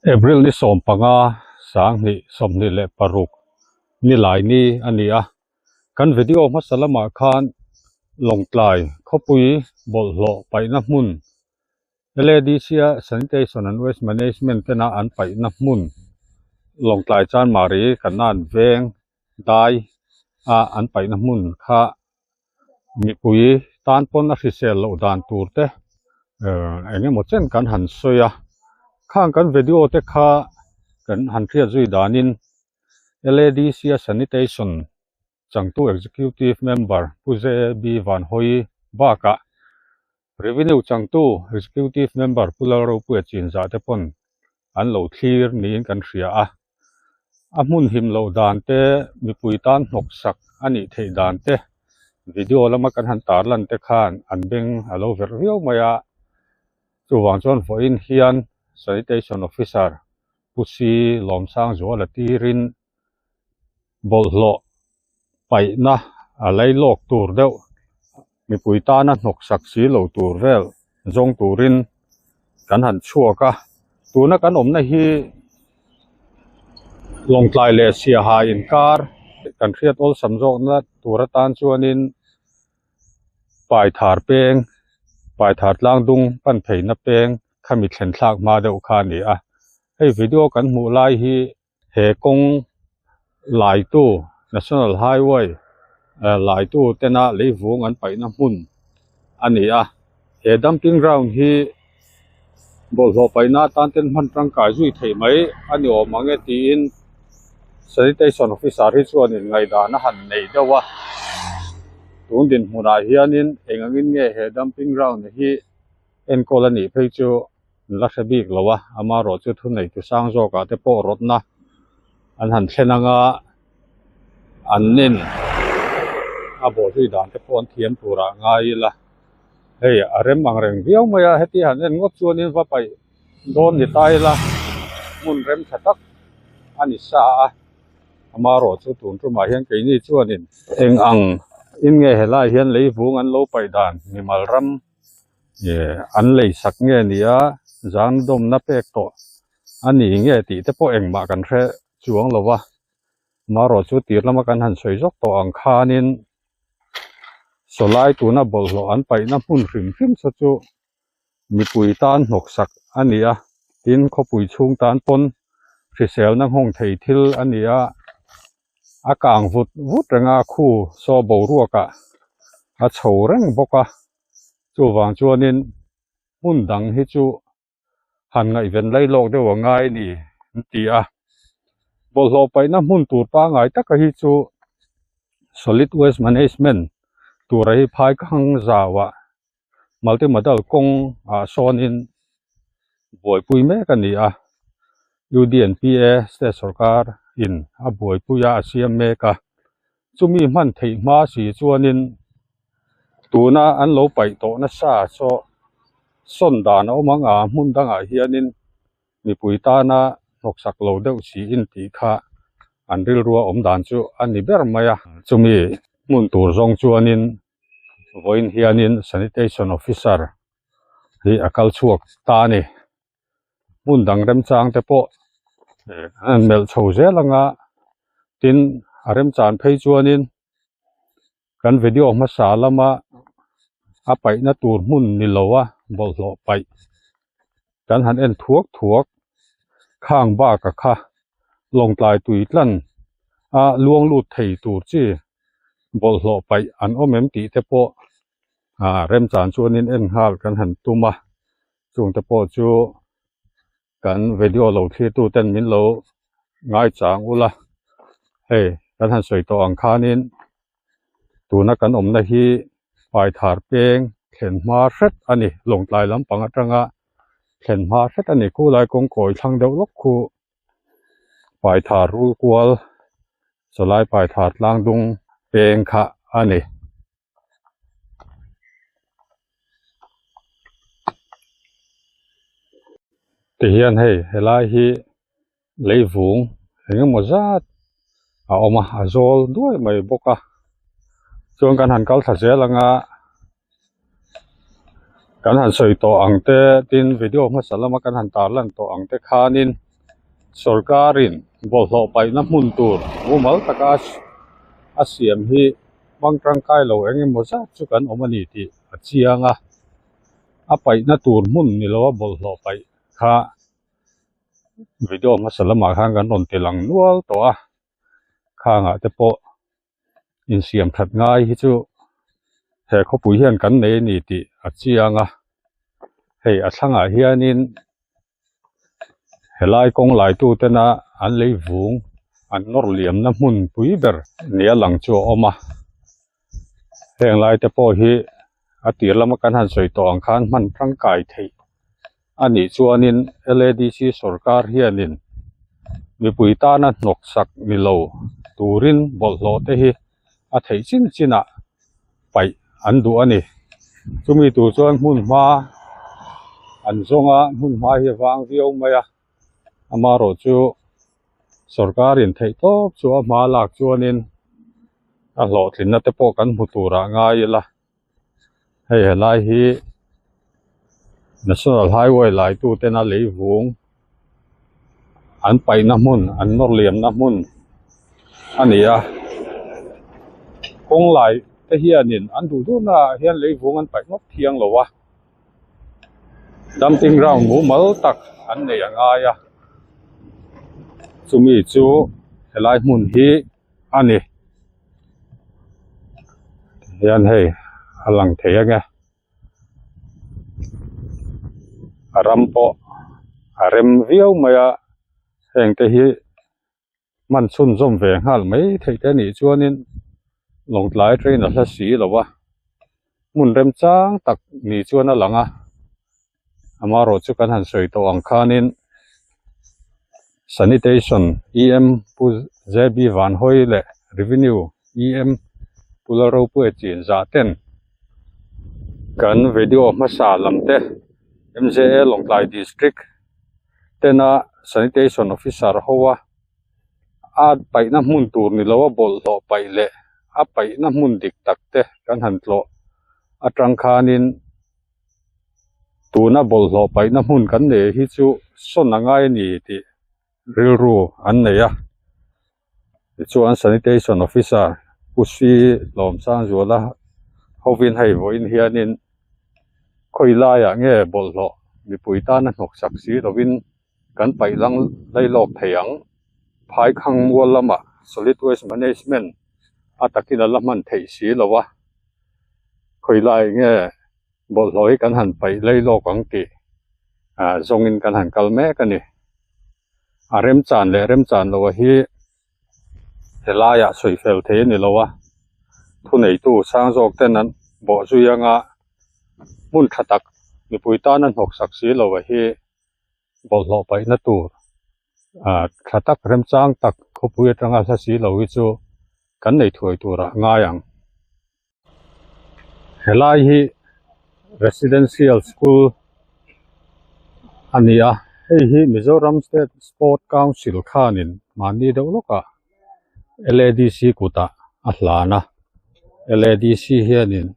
April ni 15 2026 ni lai ni a ni a, kan video hmasa lamah khan Lawngtlai khawpui bawlhhlawh paihna hmun LADC a Sanitation and Waste Management tena an paihna hmun Lawngtlai Chanmari Kanan veng dai a an paihna hmun kha mipui tan pawn a hrisel loh dan tur te ehh eng emaw chen kan han sawi a khang kan video te kha kan han hriat zui danin L_A_D_C a sanitation changtu executive member Pu J_B Vanhawi bakah Revenue changtu executive member Pu Lalropuia chinzah te pawn an lo thlir niin kan hria a. A hmun him loh dan te, mipui tan hnawk sak a nih theih dan te, video lama kan han tarlan te khan an beng a lo verh viau mai a. Chuvang chuan vawiin hian Sanitation Officer Pu Si Lawmsangzuala tirin bawlhhlawh paihna a lei lawk tur deuh mipui tana hnawk sak si lo tur vel zawng turin kan han chhuak a tuna kan awmna hi Lawngtlai leh Siaha inkar kan hriat awlsam zawkna tur atan chuanin Paithar peng Paithar tlang dung pan pheina peng khami thlen thlak hma deuh kha a ni a hei video kan hmuh lai hi. He kawng laitu National Highway laitu tena leivung an paihna hmun a ni a, he dumping ground hi bawlhhlawh paihna atan ten hman tangkai zui theih mai a ni awm ang e tiin sanitation officer hi chuanin ngaihdan a han nei deuh a, tun dinhmunah hianin eng angin nge he dumping ground hi enkawl a nih phei chu. An la hre bik lo a, amaherawh chu thuneitu sang zawkah te pawh rawtna an han thlen anga an nen a bawhzui dan te pawh an thiam turah ngai ila hei a rem ang reng viau mai a heti han en ngawt chuanin va paih dawn ni ta ila hmun rem tha tak a ni sa a amaherawh chu tun tumah hian keini chuanin eng ang in nge helai hian leivung an lo paih dan mimal ram. Ih an lei sak nge ni a zan dawmna pek tawh a ni nge tih te pawh engmah kan hre chuang lo va marawh chu tir lama kan han sawi zawk tawh ang khanin sawlai tuna bawlhhlawh an paihna hmun hrim hrim saw chu mipui tan hnawk sak a ni a tin khawpui chhung tan pawn hriselna nghawng thei thil a ni a. A kang vut vut reng a khu saw boruakah a chho reng bawk a chuvang chuanin hmun dang hi chu han ngaihven lai lawk deuh a ngai a ni an ti a bawlhhlawh paihna hmun tur pangngai taka hi chu solid waste management tura hi phai khang zauah multi modal kawng ah sawnin buaipui mek a ni a U_D_N_P_A state sorkar in a buaipui a a siam mek a chumi hman theih hma si chuanin tuna an lo paih tawh nasa saw sawn dan a awm ang a hmun dangah hianin mipui tana hnawksak lo deuh siin tih kha an rilrua awm dan chu a ni ber mai a chumi hmun tur zawng chuanin. Vawiin hianin sanitation officer hi a kal chhuak ta a ni hmun dang remchang te pawh an melh chho zel ang a tin a remchan phei chuanin kan video hmasa lama a paihna tur hmun ni lo a bawlhhlawh paih kan han en thuak thuak khang bak a kha lawngtlai tui tlan a luang lut thei tur chi. Bawlhhlawh paih an awm em tih te pawh ah remchan chuanin en nghal kan han tum a chung te pawh chu kan video lo thlir tu ten min lo ngaichang ula hei kan han sawi tawh ang khanin tuna kan awmna hi paithar peng thlen hma hret a ni lawngtlai lampang atanga thlen hma hret a ni khulai kawng kawi thlang deuh lawk khu. Paithar rul kual chawlai paithar tlang dung peng kha a ni. Tihian hei helai hi leivung engemaw zat a awm a a zawl duai mai bawk a chuan kan han kal thla zel ang a kan han sawi tawh ang te tin video hmasa lama kan han tarlan tawh ang te khanin. Sorkarin bawlhhlawh paihna hmun tur mumal taka a siam hi hmang tangkai lo eng emaw zat chu kan awm a ni tih a chiang a, a paihna tur hmun ni loa bawlhhlawh paih kha video hmasa lamah khan kan rawn ti lang nual tawh a, khangah te pawh insiam that ngai hi chu he khawpui hian kan nei a ni tih a chiang a, hei a thlangah hianin helai kawng lai tu tena an lei vung an nawr liamna hmun pui ber nia lang chu a awm a heng lai te pawh hi a tir lama kan han sawi tawh ang khan hman tangkai theih a nih chuanin L A D C sawrkar hianin mipui tana hnawk sak ni lo turin bawlhhlawh te hi a theih chin chin ah paih an duh a ni chumi tur chuan hmun hma an zawng a hmun hma hi a vang viau mai a amaherawh chu sawrkar in theih tawp chu a hma lak chuanin a hlawhtlinna te pawh kan hmu turah ngai ila hei helai hi national highway lai tu tena lei vung an paihna hmun an nawr liamna hmun a ni a kawng lai te hianin an duh duh naah hian lei vung an paih ngawt thiang lo a dumping ground mumal tak an nei a ngai a chumi chu helai hmun hi a ni hian hei a lang thei ang e a ram pawh a rem viau mai a heng te hi hman chhunzawm ve nghal mai theih te anih chuanin Lawngtlai train a hla si lo a hmun remchang tak ni chuan a lang a amaherawh chu kan han sawi tawh ang khanin sanitation E M Pu J B Vanhawi leh revenue E M Pu Lalropuia chin zah ten kan video hmasa lam te M J A Lawngtlai district tena sanitation officer ho a a paihna hmun tur ni lo a bawlhhlawh paih leh a paihna hmun dik tak te kan han tlawh atang khanin tuna bawlhhlawh paihna hmun kan nei hi chu sawn a ngai a ni tih rilru an nei a tichuan sanitation officer Pu Si Lawmsangzuala hovin hei vawiin hianin khawi laiah nge bawlhhlawh mipui tana hnawk sak si lovin kan paih lang lai lawk thei ang phaikhang mual lamah solid waste management a takin a la hman theih si lo a khawi lai nge bawlhhlawh hi kan han paih lai lawk ang tih ah zawngin kan han kal mek a ni a remchan leh remchan loh a hi helaiah sawi fel thei a ni lo a thuneitu sang zawk ten an bawh zui anga hmun tha tak mipui tana hnawk sak si lo a hi bawlhhlawh paihna tur ah tha tak remchang tak khawpui atanga hla si lo hi chu kan nei thuai turah a ngai ang. Helai hi residential school a ni a hei hi Mizoram state sport council khanin mahni deuh lawkah L A D C kutah a hlan a L A D C hianin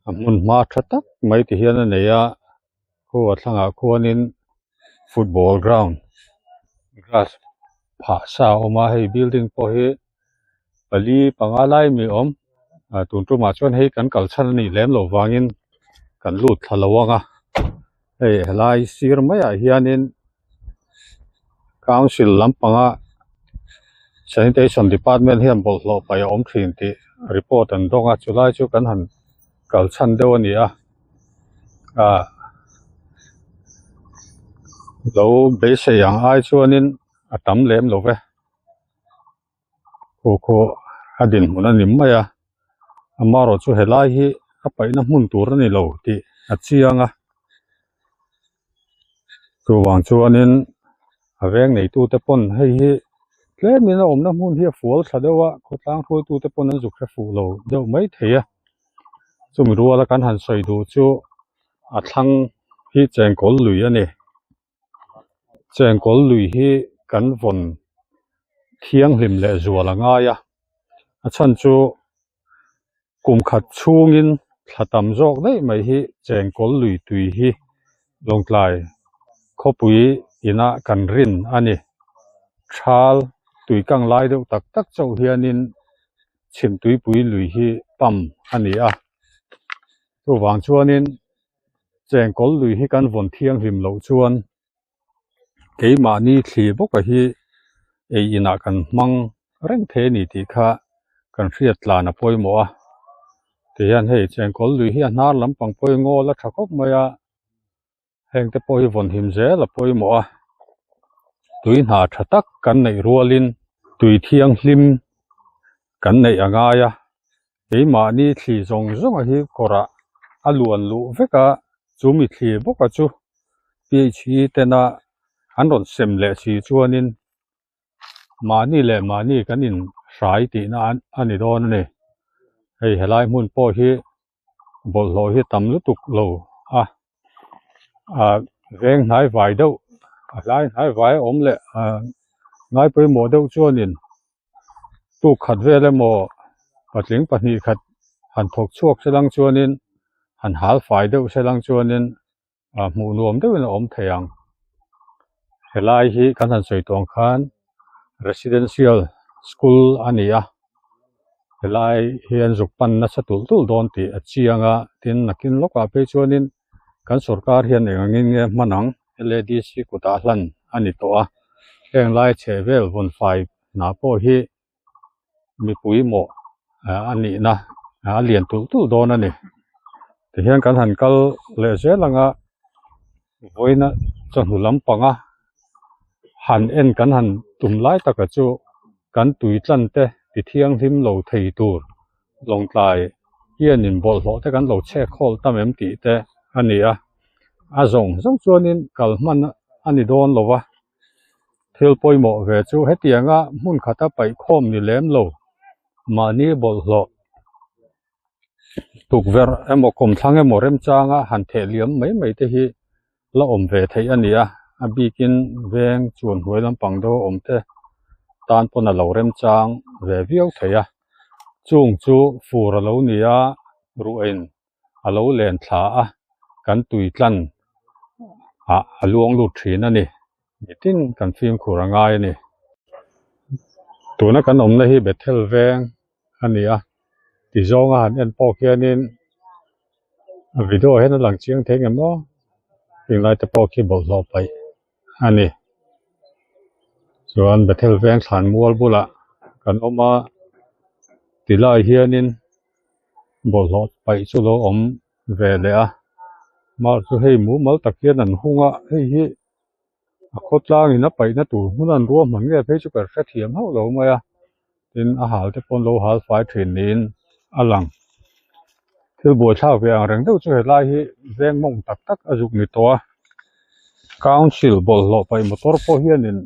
a hmun hma tha tak mai ti hian a nei a khu a thlangah khuanin football ground grass phah sa a awm a hei building pawh hi pali panga lai mi awm ah tun tumah chuan hei kan kal chhan a nih lem loh vangin kan lut thla lo ang a hei helai sir maiah hianin council lampanga sanitation department hian bawlhhlawh paih a awm thin tih report an dawng a chulai chu kan han kal chhan deuh a ni a ah lo beisei ang ai chuanin a tam lem lo ve khaw khaw a dinhmun a ni mai a amaherawh chu helai hi a paihna hmun tur a ni lo tih a chiang a chuvang chuanin a veng neitute pawn hei hi tlemin a awmna hmun hi a fual thla deuh a khawtlang hruaitute pawn an zuk hre fuh lo deuh mai thei a chumi ruala kan han sawi duh chu a thlang hi chengkawl lui a ni. Chengkawl lui hi kan vawn thianghlim leh zual a ngai a a chhan chu kum khat chhungin thla tam zawk daih mai hi chengkawl lui tui hi Lawngtlai khawpui inah kan rin a ni. Thal tui kang lai deuh tak tak chauh hianin chhimtuipui lui hi pump a ni a chuvang chuanin chengkawl lui hi kan vawn thianghlim loh chuan keimahni thli bawka hi ei inah kan hmang reng thei a ni tih kha kan hriat tlan a pawimawh a tihian hei chengkawl lui hi a hnar lampang pawhin ngawl a tha khawp mai a. Heng te pawh hi vawn him zel a pawimawh a, tui hna tha tak kan neih rualin tui thianghlim kan neih a ngai a, keimahni thli zawng zawng a hi kawrah a luan luh vek a, chu mi thli bawka chu P_H_E tena an rawn sem leh si chuanin mahni leh mahni kan inhrai tihna a ni dawn a ni, hei helai hmun pawh hi. Bawlhhlawh hi tam lutuk lo a ah veng hnai vai deuh a hlai hnai vai a awm leh ah ngai pawimawh deuh chuanin tuk khat vel emaw patling pahnih khat han thawk chhuak se lang chuanin han hal fai deuh se lang chuanin ah hmuh nuam deuhin a awm thei ang helai hi kan han sawi tawng khan residential school a ni a helai hian zuk pan nasa tulh tulh dawn tih a chiang a tin nakin lawkah phei chuanin kan sawrkar hian eng angin nge hman ang L A D C kutah hlan a ni tawh a heng lai chheh vel vawn fai hna pawh hi mipui mawh a nihna a lian tulh tulh dawn a ni tihian kan han kal leh zel ang a vawiina chawhnu lampanga han en kan han tum lai taka chu kan tui tlan te ti thianghlim lo thei tur lawngtlai hianin bawlhhlawh te kan lo chhek khawl tam em tih te a ni a a zawng zawng chuanin kal hman a ni dawn lo va. Thil pawimawh ve chu hetianga hmun khata paihkhawm ni lem lo mahni bawlhhlawh tukverh emaw kawmthlang emaw remchanga han theh liam mai mai te hi la awm ve theih a ni a, a bikin veng chuan hnuai lampang deuh a awm te tan pawn a lo remchang ve viau thei a, chung chu fur a lo ni a ruahin a lo len thla a, kan tui tlan ah a luang lut thin a ni. Nitin kan fimkhur a ngai a ni. Tuna kan awmna hi Bethel veng a ni a, ti zawnga han en pawh khianin video ah hian a lang chiang thei ngem aw, heng te pawh khi bawlhhlawh paih a ni. Chuan Bethel veng thlan mual bulah kan awm a, ti lai hianin bawlhhlawh paih chu lo awm ve leh a mar chu hei mumal tak hian an hung a hei hi a khawtlangin a paihna tur hmun an ruahman nge phei chu ka hrethiam hauh lo mai a tin a hal te pawh an lo hal fai thin niin a lang thil buaithlak ve ang reng deuh chu helai hi veng mawng tak tak a zuk ni tawh a council bawlhhlawh paih motor pawh hianin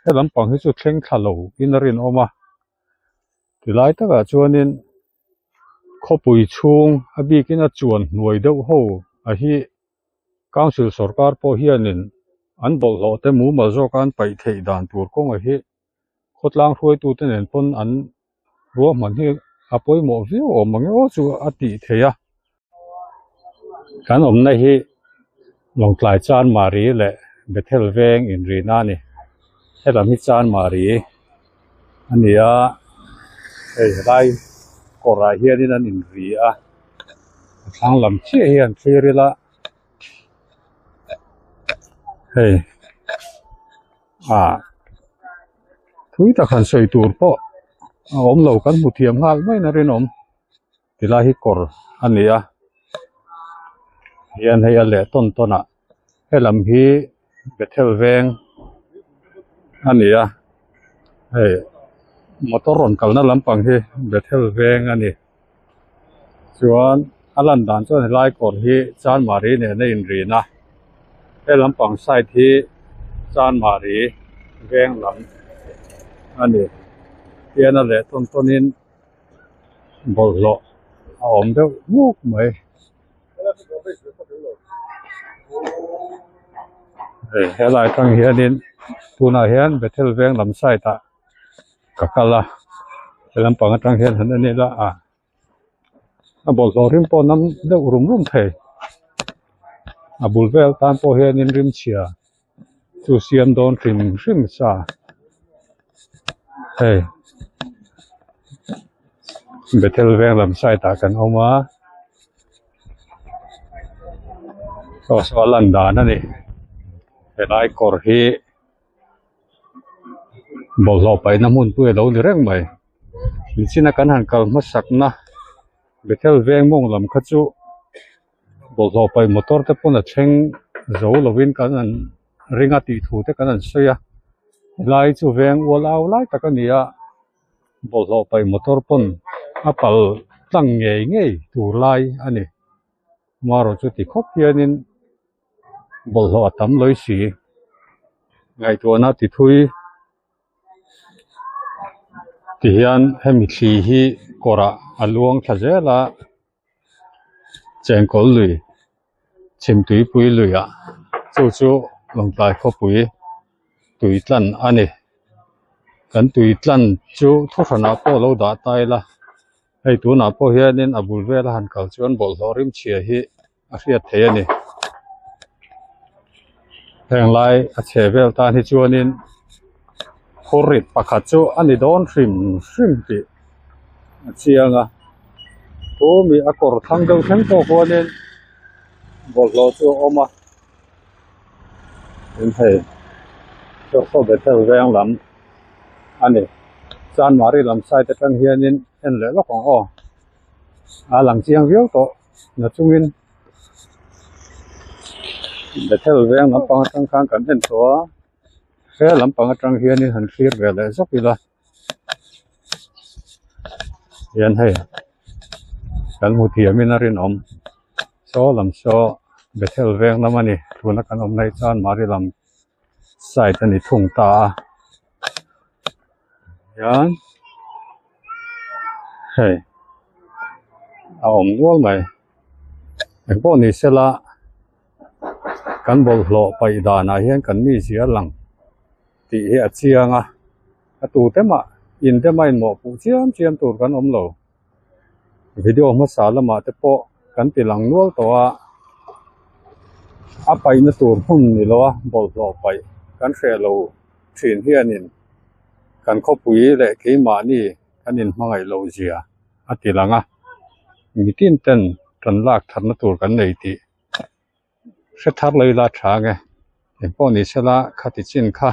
he lampang hi chu thleng thla lo in a rinawm a tilai takah chuanin. Khawpui chhung a bikin a chuan hnuai deuh ho a hi council sorkar pawh hianin an bawlhhlawh te mumal zawka an paih theih dan tur kawngah hi khawtlang hruaitute nen pawn an ruahman hi a pawimawh viau awm ang emaw chu a tih theih a. Kan awmna hi Lawngtlai Chanmari leh Bethel veng inrihna a ni. Helam hi Chanmari a ni a, hei helai kawrah hianin an inri a, a thlang lam chiah hi an thlir ila hei ah thui tak han sawi tur pawh a awm lo kan hmu thiam nghal maiin a rinawm. Tilai hi kawr a ni a hian hei a leh tawn tawn ah helam hi Bethel veng a ni a hei motor rawn kalna lampang hi Bethel veng a ni chuan a lan dan chuan helai kawr hi Chanmari nen a inrin a he lampang side hi Chanmari veng lam a ni hian a leh tawn tawn in. Bawlhhlawh a awm deuh hmuk mai hei helai atang hianin tunah hian Bethel veng lam side ah ka kal a he lampang atang hian han en ila ah a bawlhhlawh rim pawh nam deuh rum rum thei a bul vel tan pawh hianin rimchhia chu siam dawn hrim hrim sa. Hei Bethel veng lam side ah kan awm a saw saw a lan dan a ni helai kawr hi bawlhhlawh paihna hmun pui a lo ni reng mai nichina kan han kal hmasak na Bethel veng mawng lam kha chu bawlhhlawh paih motor te pawn a thleng zo lovin kan han ring a tih thu te kan han sawi a helai chu veng ual au lai tak a ni a bawlhhlawh paih motor pawn a pal tlang ngei ngei tur lai a ni amaherawh chu ti khawp hianin bawlhhlawh a tam lawi si ngaihtuahna ti thui. Tihian hemi thli hi kawrah a luang thla zel a chengkawl lui chhimtuipui luiah chu chu Lawngtlai khawpui tui tlan a ni kan tui tlan chu thuhranah pawh lo dah ta ila hei tunah pawh hianin a bul vela han kal chuan bawlhhlawh rimchhia hi a hriat theih a ni heng lai a chhe vel tan hi chuanin phurrit pakhat chu a ni dawn hrim hrim tih a chiang a tumi a kawr thlang deuh thleng pawh khuanin bawlhhlawh chu a awm a tin hei saw bethel veng lam a ni chanmari lam side atang hianin en leh lawk ang aw a lang chiang viau tawh. Na chungin Bethel veng lampang atang khan kan en tawh a he lampang atang hianin han thlir ve leh zawk ila hian hei kan hmu thiamin a rinawm saw lam saw Bethel veng lam a ni tuna kan awm lai chuan Mari lam side a ni thung ta a hian hei a awm nual mai engpawh ni sela kan bawlhhlawh paih danah hian kan mizia lang tih hi a chiang a a tute mah in te mah inmawhpuh chiam chiam tur kan awm lo. Video hmasa lamah te pawh kan ti lang nual tawh a, a paihna tur hmun ni lo a bawlhhlawh paih kan hreh lo thin hianin kan khawpui leh keimahni kan inhmangaih loh zia a ti lang a, mitin ten kan lak thatna tur kan nei tih hre thar lo ila tha ang e, engpawh ni sela khati chin kha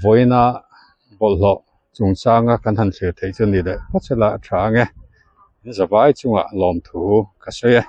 vawiina bawlhhlawh chungchanga kan han thlir theih chu ni leh phawt sela a tha ang e, in zavai chungah lawmthu ka sawi e.